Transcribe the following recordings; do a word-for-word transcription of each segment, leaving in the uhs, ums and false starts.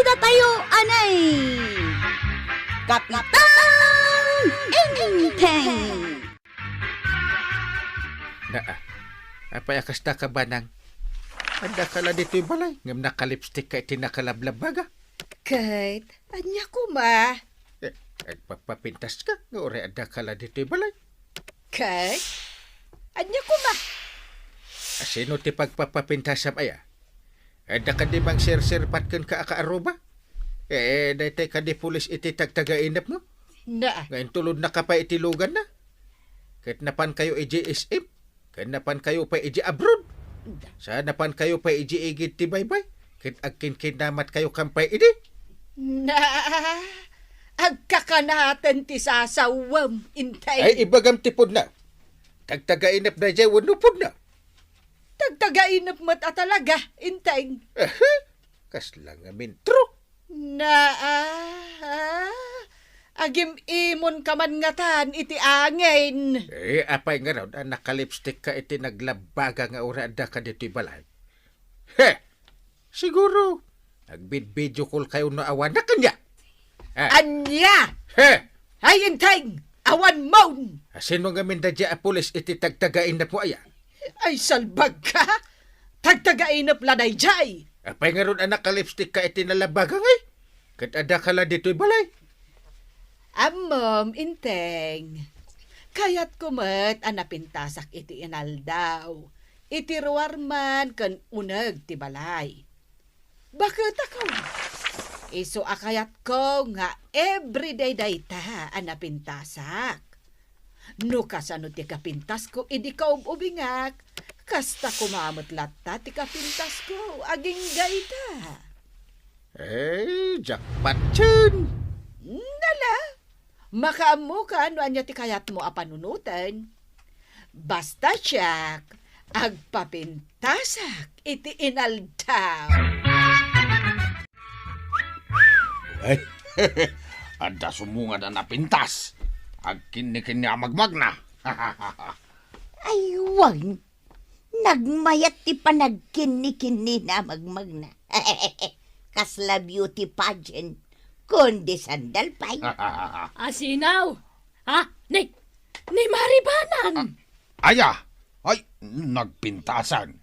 Datayo anay, Kapitan Enteng. Naa, apay a kasta ka, Banang? Adda ka la ditoy balay, ngem nakalipstick ka iti nakalablabbaga. Ket, ania koma? Eh, agpapapintas ka, nga uray adda ka la ditoy balay. Ket, ania koma? Asino ti pagpapapintasam aya? Adda kadi mangserserpat kenka a kaaruba? Eh, daytoy kadi pulis iti tagtagainepmo? Naa. Nga intulodnaka pay iti luganna? Ket napankayo iti S M? Ket napankayo pay iti abroad? Sa napankayo pay iti igid ti baybay? Ket agkinkinamatkayo kan pay idi? Naa, agkakanaten ti sasawem, Inteng. Ay, ibagam ti pudno. Tagtagainep daydiay wenno pudno? Tagtagainep met a talaga, Inteng. Aha, kasla ngamin truk. Naa, agim-imonka man ngatan iti angin. Eh, apay ngarud a nakalipstick ka iti naglabbaga nga uray adda ka ditoy balay? He! Siguro, nagbid-video call kayo no awanak kanya? Eh. Ania? He! Ay, Inteng! Awan mon! Asino ngamin daydiay a pulis iti tagtagainep mo aya? Ay, salbag ka! Tagtagainep la daydiay! Apay ngarud a nakalipstick ka iti nalabbaga ngay? Ket adda ka la ditoy balay? Ammom, Inteng. Kayatko met a napintasak iti inaldaw. Iti ruar man ken uneg ti balay. Baketako. Isu a kayatko nga everyday dayta a napintasak. No kasano ti kapintasko idi kaub-ubingak, kasta koma met latta ti kapintasko agingga ita. Eh, jackpot yen! Nala, makaammoka no ania ti kayatmo a panunoten. Basta siak, agpapintasak iti inaldaw. Ay, adda sumungad a napintas. Agkinnikinni a magmagna. Ay, wen. Nagmayat ti panagkinnikinnina a magmagna. Kasla beauty pageant, kundi sandal pay. Asinaw? Ha? Ni, ni Maribanang? Ah, aya? Ay, nagpintasan.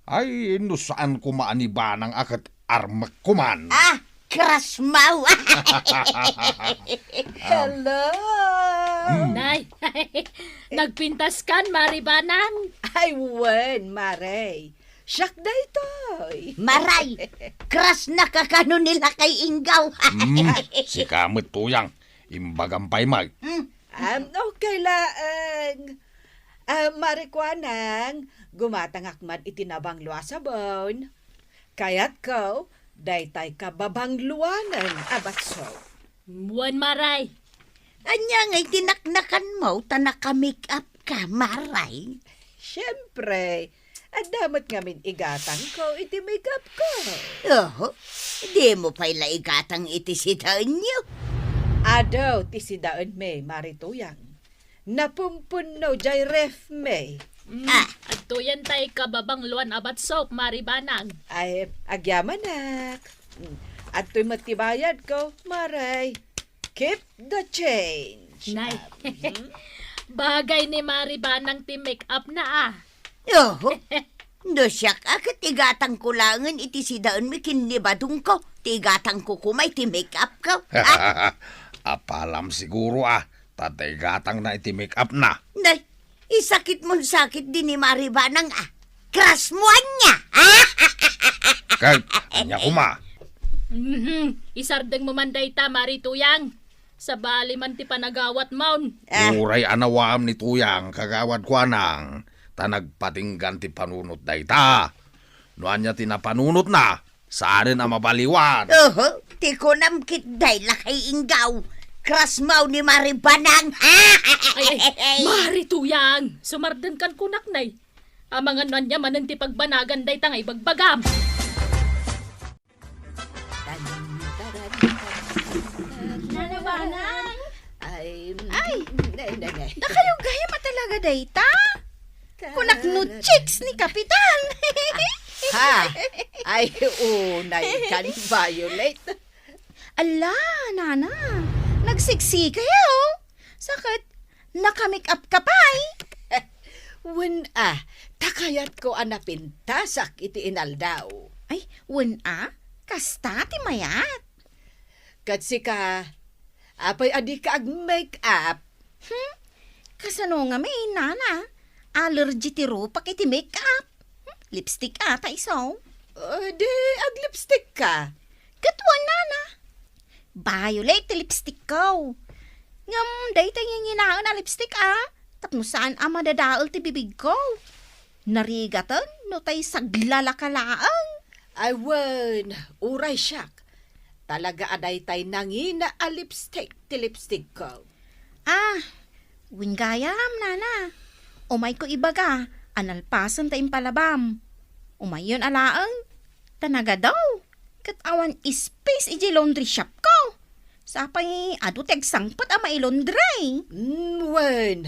Ay, no saan koma a ni Banang a ket armek koman. Ah, krasmaw. Hello! Hmm. Nay, nagpintas kan, Maribanang? Ay, wen, Maray. Siak daytoy. Maray, krasna ka kano ni lakay Inggaw. Hmm, sika met, Tuyang. Imbagam pay, May. Hmm. Um, okay laeng. Ah, Mari Kuanang, gumatangak man iti nabanglua a sabon. Kayatko, daytay ka babangluanen a batso. Wen, Maray. Ania ngay ti naknakanmo ta naka-make up ka, Maray? Siempre, adda met ngamin igatangko iti make up ko. Oho, dimo pay la igatang iti sidaenyo? Adu ti sidaenmi, Mari Tuyang. Napumpunno jay refmi. Mm, ah. Adtoyen tay kababangluan a bath soap, Mari Banang. Ay, agyamanak. Mm, adtoy met ti bayadko, Maray. Keep the change. Nay. Mhm. Bagay ni Mari Banang ti make-up na, ah. Oho. No siak a ket igatangko laengen iti sidaenmi ken ni badongko, ti igatangko koma iti make-up ko. Apalam siguro, ah, ta igatangna iti make-up na. Nay, isakit mon sakit di ni Mari Banang, ah. Crush mo ania, ah? Kag, ania koma? Mhm. Isardeng mo man dayta, Mari Tuyang. Sabali man ti panagawat mon. Ah. Uray a nawaam ni Tuyang, kagawad Kuanang, ta nagpatinggan ti panunot dayta. No ania ti napanunotna, saanen a mabaliwan. Oho, ti kunam ketdi, lakay Inggaw. Crush mo ni Mari Banang. Ay, ay, Mari Tuyang, sumardeng kan kunak, nay. Amangan no ania manen ti pagbanagan dayta nga ibagbagam. Nana Banang? Ay, ay, nay, nay, nay. Dakayo gayam a talaga dayta? Kunak no chicks ni Kapitan. Ha? Ay, unay kan, Violet. Ala, nana, nagsiksika, oh. Sa ket, naka-make up ka pay? Wen a, ta kayatko a napintasak iti inaldaw. Ay, wen a, kasta ti mayat. Ket sika, apay a dika ag-make up? Hmm? Kasano ngamin, nana? Allergy ti rupak iti make up. Hmm? Lipstick ata isu. Eh, di ag-lipstick ka. Ket wen, nana. Violet ti lipstick ko. Ngem dayta nginginaen a lipstick, a. Tapno saan a madadael ti bibigko. Narigaten no tay saglalaka laeng. Ay wen, uray siak. Talaga a daytay nangina a lipstick ti lipstickko. Ah, wen gayam, nana. Umayko ibaga a nalpasen ta impalabam. Umayyon a laeng, ta nagadaw. Ket awan space idiay laundry shopko. Sapay adu ti agsangpet a mailondre. Mm, wen,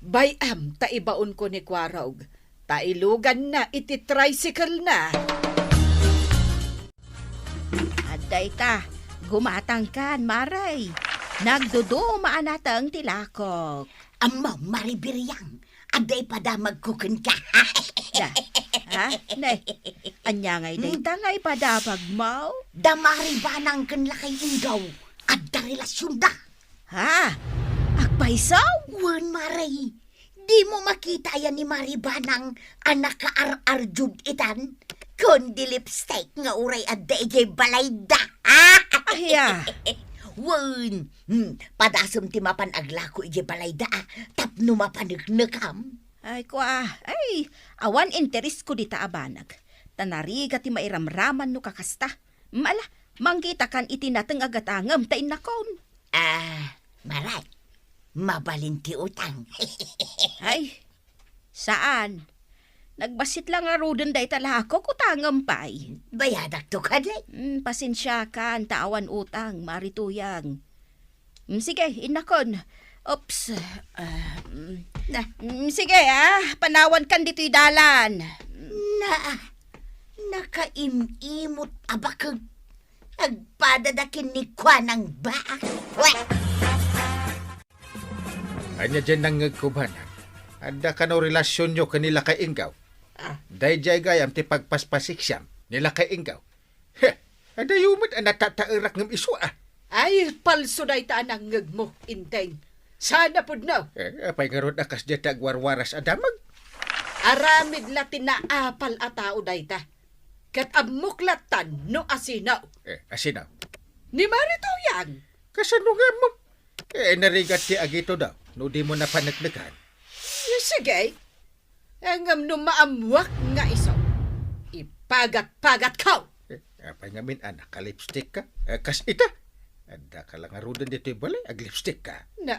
bay-am ta ibaonko ni Kuarog, ta iluganna iti tricycle-na. Adda ita, gumatangkan, Mare. Nagduduma a nateng ti lakok. Ammo, Mare Biriang, adda ipadamagko kenka. Da, ha? Ne, ania ngay dayta nga ipadamagmo? Da Mare Banang ken Lakay Inggaw, adda relasionda. Ha? Agpayso? Wen, Mare. Dimo makita aya ni Mare Banang a nakaar-arjud itan? Kundi lipstick nga uray adda idiay balayda. Aya? Wen, hmm, padasem ti mapan aglako idiay balayda, a, tapno mapaneknekam. Ay, kua, ay, awan interesko dita a banag. Ta narigat ti mairamraman no kakasta. Mala, manggitakan iti nateng a gatangem ta innakon. Ah, Mare, mabalin ti utang. Ay, saan. Nagbassit la ngaruden dayta lakok, utangem pay. Bayadakto kadi? Mm, pasensiakan, ta awan utang, Mare Tuyang. Mm, sige, innakon. Oops. Ah, mm. Na. Mm, sige, ah, panawankan ditoy dalan. Na, nakaim-imot a bakeg. Agpadada ken ni Kuanang Baak. Weh! Ania diay nangngegko, Banang? Adda kano relasionyo ken ni Lakay Inggaw? Ah. Daydiay gayam ti pagpaspasiksiam ni Lakay Inggaw. He, adayo met a natataerak ngem isu, a. Ay, palso dayta a nangngegmo, Inteng. Saan a pudno? Eh, apay ngarud a kasdiay ti agwarwaras a damag? Aramid la ti naapal a tao dayta. Ket ammok lattan no asino. Eh, asino? Ni Mare Tuyang. Kasano nga ammom? Eh, narigat ti agito daw, no dimo napaneknekan. Eh, sige. Eh, ngem no maammuak nga isu, ipagat-pagatko. Eh, apay ngamin a nakalipstick ka? Eh, kas ita? Adda ka la ngaruden ditoy balay, aglipstick ka. Na,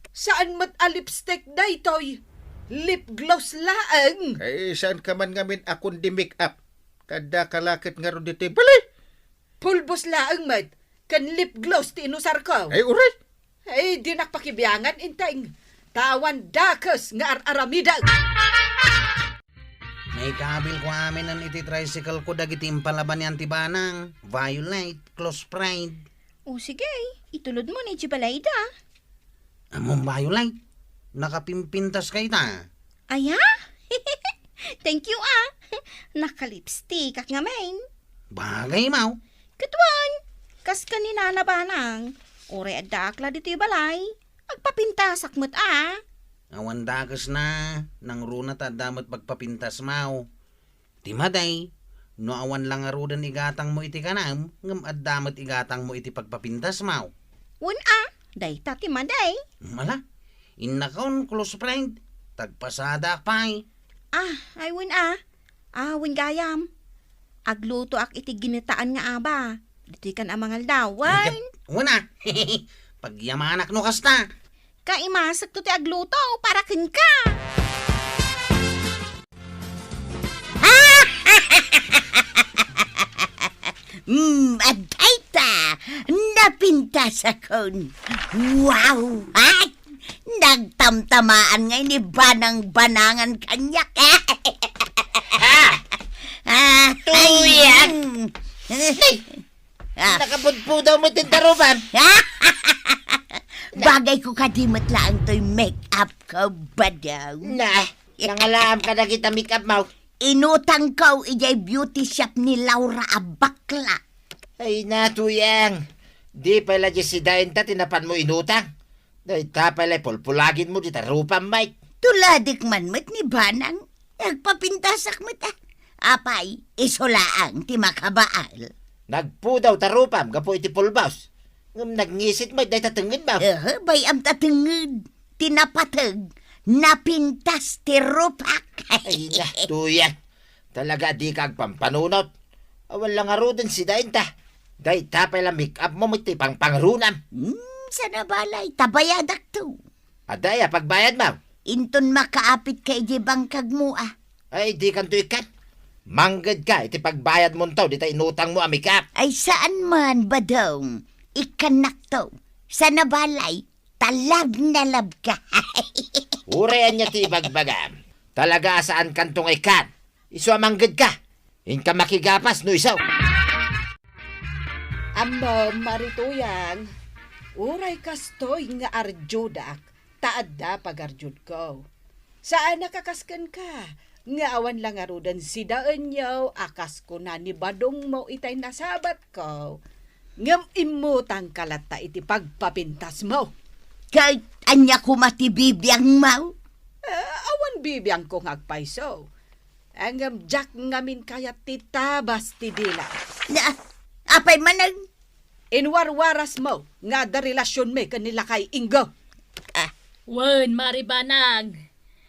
saan met a lipstick daytoy? Lip gloss laeng. Eh, saan ka man ngamin a kundi make up? Adda ka la ket ngarud ditoy balay. Pulbos laeng met, ken lip gloss ti inusarko. Ay, uray. Ay, dinak pakibiangan, Inteng. Ta awan dakes nga ar-aramidek. Naikabilko aminen iti tricycle ko dagiti impalabanian ti banang, Violet, Close Friend. O sige, itulodmo ni idiay balayda. Ammom, Violet, nakapimpintaska ita. Aya? Thank you, a. Nakalipstickak ngamin. Bagay, maw. Ket wen, kas ken ni Nana Banang, uray addaak la ditoy balay, agpapintasak met, a. Awan dakesna, nangruna ta adda met pagpapintasmaw. Ti madi, no awan la ngaruden igatangmo iti kanam, ngem adda met igatangmo iti pagpapintasmaw. Wen a, dayta ti madi. Mala, innakon, close friend, tagpasadaak pay. Ah, ay wen a. Ah, wen gayam. Aglutoak iti ginitaan nga aba. Ditoy kan a mangaldaw. Wen. Ket, wen a. Pagyamanak no kasta. Kaimasekto ti agluto para kenka. Mm, adda ita, napintasakon. Wow! Ay, nagtamtamaan ngay ni Banang-banangan kaniak. Ha? Tuyang! Ah. Nakapudpudaw met ti tarupam. Bagay ko kadi met laeng toy make-up ko, Badong. Na, nangalaam ka dagita make-up mo. Inutang ko idiay beauty shop ni Laura a bakla. Ay na, Tuyang. Di pay la di sidaenta ti napanmo inutang. Dayta pay la ipulpulaginmo dita rupam, Mike. Tuladik man met ni Banang. Nagpapintasak met, ah. Apay, isu laeng ti makabaal. Nagpudaw ta rupam gapu iti pulbos. Ngem nagngisit met dayta tengngedmo. Aha, bay-am ta tengnged. Ti napateg, napintas ti rupak. Ay na, Tuyang. Talaga a dika agpampanunot. Awan la ngaruden sidaenta. Dayta pay la make-up mo met ti pangpangrunam. Hmm, saan a balay, ta bayadakto. Adda aya pagbayadmo? Inton makaapit ka idiay bangkagmo, ah. Ay, dikanto ikkan. Mangged ka iti pagbayadmonto dita inutangmo a make-up. Ay, saan man, Badong. Ikkannakto. Saan a balay, ta love na love ka. Uray ania ti ibagbagam. Talaga a saankanto nga ikkan. Isu a mangged ka. Inka makigapas no isu. Ammom, Mari Tuyang, uray kastoy nga arjudak, ta adda pagarjudko. Saanak a kas kenka, nga awan la ngaruden sidaenyo a kas kuna ni Badongmo itay nasabatko, ngem immutangka latta iti pagpapintasmo. Ket ania koma ti bibiangmo? Eh, awan bibiangko nga agpayso. Ngem diak ngamin kayat ti tabas ti dila. Na, apay manen? Inwarwarasmo nga adda relasionmi ken ni Lakay Ingo. Ah. Wen, Mari Banang.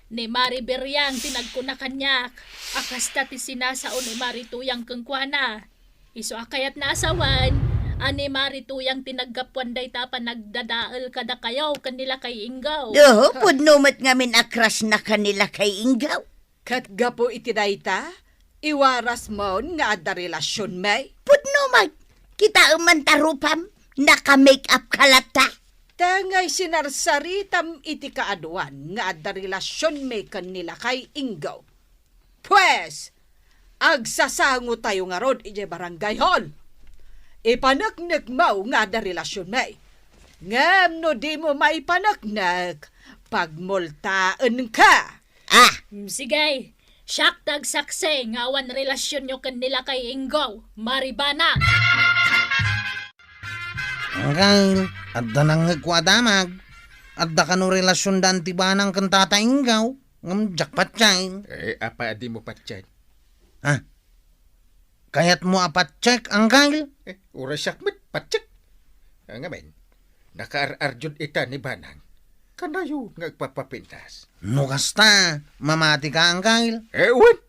Ni Mari Beriang ti nagkuna kaniak a kasta ti sinasao ni Mari Tuyang kenkuana. Isu a kayatna a sawen a ni Mari Tuyang ti naggapuan dayta a panagdadael kadakayo ken ni Lakay Ingo. Oho, pudno met ngamin a crush na ken ni Lakay Ingo. Ket gapu iti dayta, iwarasmon nga adda relasionmi? Pudno met, kitaem man ta rupam, naka-make up ka latta. Ta ngay sinarsaritam iti kaaduan nga adda relasionmi ken ni Lakay Ingo. Pues, agsasangotayo ngarud idiay barangay hall. Ipaneknekmo nga adda relasionmi. Ngem no dimo maipaneknek, pagmultaenka. Ah! Mm, sige. Siak ti agsaksi nga awan relasionyo ken ni Lakay Ingo, Mari Banang. Angkel, adda nangngegko a damag. Adda kano relasionda Anti Banang ken Tata Ingo, ngem diak patien. Eh, apay a dimo patien? Ha? Kayatmo a patsek, Angkel? Eh, uray siak met, patsek. Ah, ngamin, nakaar-arjud ita ni Banang. Kanayon nga agpapapintas. No kasta, mamatika, Angkel? Eh, wen.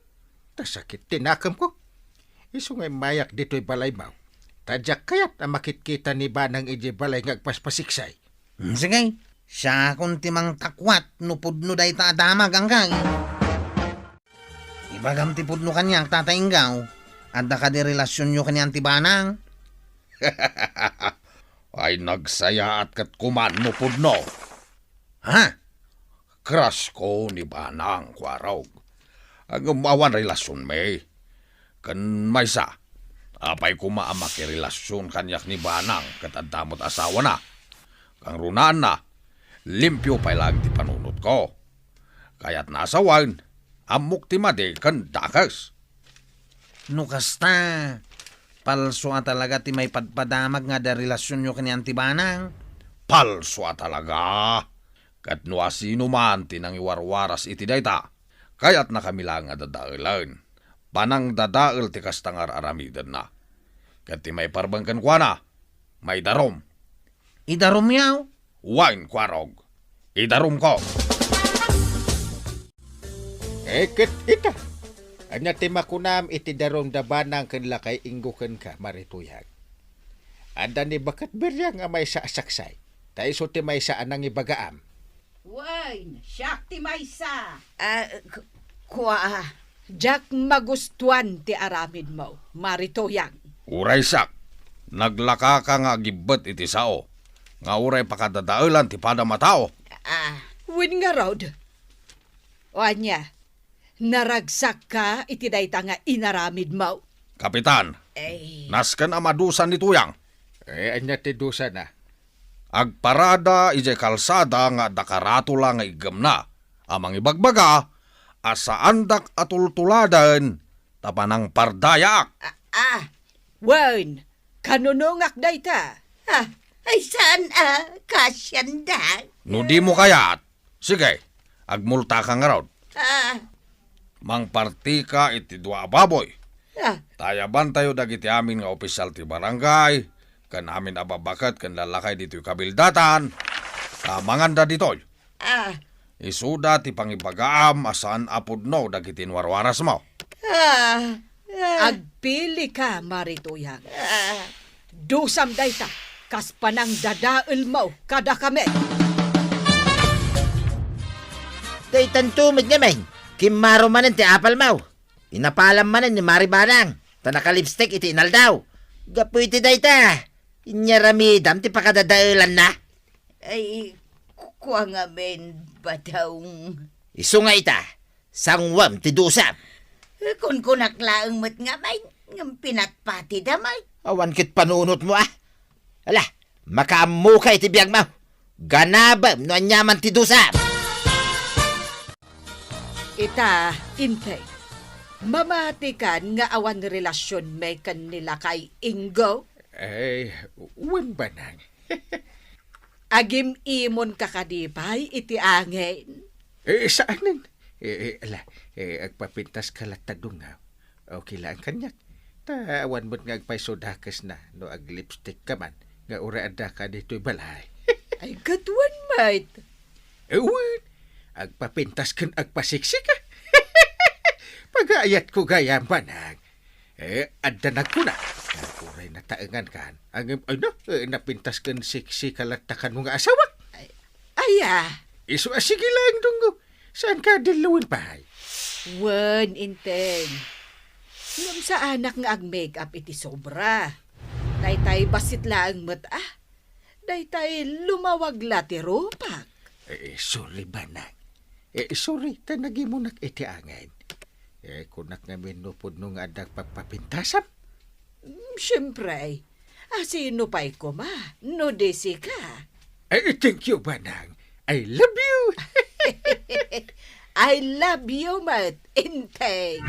Ta sakit ti nakemko. Isu nga immayak ditoy balaymo. Ta diak kayat a makitkita ni Banang idiay balay nga agpaspasiksay. Hmm, sige. Siakon ti mangtakwat no pudno dayta a damag, Angkel. Ibagam ti pudno kaniak, Tata Ingo. Adda kadi relasionyo ken ni Anti Banang? Ay, nagsayaat ket kuman no pudno. Ha? Crush ko ni Banang, Kuarog. Ngem awan relasionmi. Ken maysa, apay koma a makirelasion kaniak ni Banang ket adda met asawana? Kangrunaanna, limpio pay laeng ti panunotko. Kayatna a sawen, ammok ti madi ken dakes. No kasta, palso a talaga ti maipadpadamag nga adda relasionyo ken ni Anti Banang? Palso a talaga. Ket no asinoman ti nangiwarwaras iti dayta, kayatnakami laeng a dadaelen. Panangdadael ti kasta nga ar-aramidenna. Ket ti maiparbeng kenkuana, maidarum. Idarumyo? Wen, Kuarog. Idarumko. Eh, ket ita, ania ti makunam iti darum da Banang ken Lakay Ingo kenka, Mari Tuyang? Adda ni Baket Beriang a maysa a saksay, ta isu ti maysa a nangibagaam. Wen, siak ti maysa. Ah, k-, kua. Diak magustuan ti aramidmo, Mari Tuyang. Uray siak, naglakaka nga agibbet iti sao nga uray pakadadaelan ti padam a tao. Ah. Wen ngarud. O ania, Naragsakka iti dayta nga inaramidmo. Kapitan, Ay. Nasken a madusa ni Tuyang. Eh, ania ti dusana? Agparada idiay kalsada nga adda karatula nga iggemna a mangibagbaga a saandak a tultuladen ta panangpardayaak. Ah, ah. Wen, kanunongak dayta. Ah, ay saan a kasianda? No dimo kayat, sige, agmultaka ngarud. Ah. Mangpartika iti dua a baboy. Ah. Tayabantayo dagiti amin nga opisyal ti barangay, ken amin a babbaket ken lallakay ditoy kabildatan, ta manganda ditoy. Ah. Isuda ti pangibagaam a saan a pudno dagiti inwarwarasmo. Ah, ah. Agpilika, Mari Tuyang. Ah. Dusam dayta, kas panangdadaelmo kadakami. Daytanto met ngamin, kimmaro manen ti apalmo. Inapalam manen ni Mari Banang, ta nakalipstick iti inaldaw. Gapu iti dayta, inaramidam ti pakadadaelanna. Ay, ku-, kua ngamin, Badong. Isu nga ita, sanguem ti dusam. Kunkunak laeng met ngamin, ngem pinatpatidam ay. Awan ket panunotmo, ah. Ala, makaammoka iti biagmo. Ganabem no aniaman ti dusam. Ita, Inteng, mamatikan nga awan relasionmi ken ni Lakay Ingo? Ay, wen, Banang. Agim-imonka kadi pay iti angin? Eh, saanen. Eh, eh, ala, eh, agpapintaska latta dungaw. Okay laeng kaniak. Ta awan met nga agpayso dakesna no aglipstick ka man nga uray addaka ditoy balay. Ay, ket wen met. Eh, wen, agpapintas ken agpasiksika. Pagaayatko gayam, Banang. Eh, adda nagkuna, uray nataengan kan. Ngem, ay na, eh, napintas ken siksika latta kano nga asawak. Ay, aya? Isu a sige laeng, Dunggo. Saanka a dillawen pay? Wen, Inteng. Ngem saanak nga ag-make-up iti sobra. Daytay bassit laeng met, ah. Daytay lumawag la ti rupak. Eh, sorry, Banang. Eh, sorry, ta nagimonak iti angin. Eh, kunak ngamin no pudno nga adda pagpapintasam? Mm, siempre. A, sino pay koma no di sika? Eh, thank you, Banang. I love you. I love you met, Inteng.